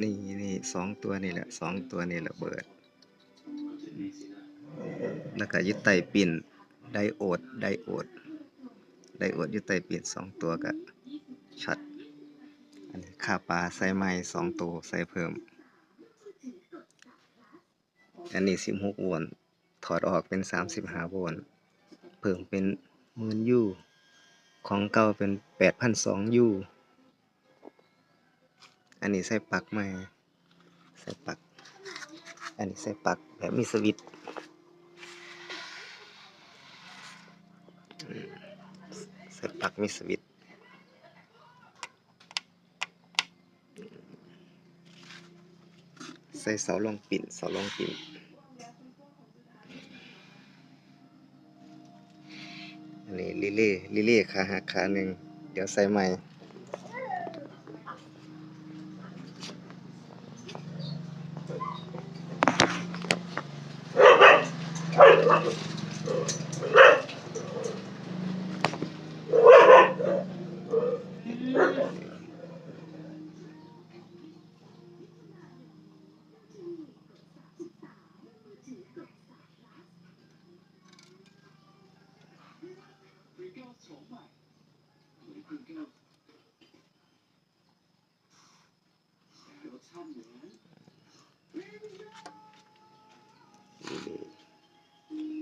ນີ້ ນີ້ ສອງຕົວນີ້ແຫຼະ ສອງຕົວນີ້ລະເບີດ. ແລ້ວກະຢູ່ໃຕ້ປີ້ນ ໄດໂອດ ໄດໂອດ ໄດໂອດຢູ່ໃຕ້ປີ້ນສອງຕົວກະຊັອດ. ອັນນີ້ຄາປາໃສ່ໃໝ່ສອງໂຕ ໃສ່ເພີ່ມ. ອັນນີ້ສິບຫົກໂວນ ຖອດອອກເປັນສາມສິບຫ້າໂວນ ເພີ່ມເປັນໝື່ນຢູ ຂອງເກົ່າເປັນແປດພັນສອງຢູ. ອັນນີ້ໃສ່ປັກໃໝ່ ໃສ່ປັກ ອັນນີ້ໃສ່ປັກແບບມີສະວິດ ໃສ່ປັກມີສະວິດ. ໃສ່ເສົາລອງປິ່ນ ເສົາລອງປິ່ນ. ອັນນີ້ລີເລ ລີເລຂາຫັກຂາໜຶ່ງ ດຽວໃສ່ໃໝ່.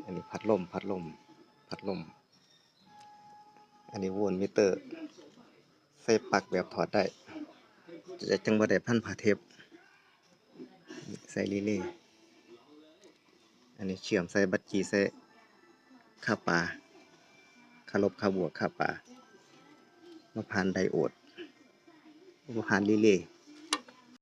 ອັນນີ້ພັດລົມ ພັດລົມ ພັດລົມ. ອັນນີ້ໂວນມິເຕີ ໃສ່ປັກແບບຖອດໄດ້ ຈະຈັ່ງບໍ່ໄດ້ພັນຜ້າເທບ. ໃສ່ລີເລ ອັນນີ້ເຊື່ອມໃສ່ບັດຈີ່ ໃສ່ຄາປາ ຄາລົບ ຄາບວກ ຄາປາ ມາຜ່ານໄດໂອດ ມາຜ່ານລີເລ.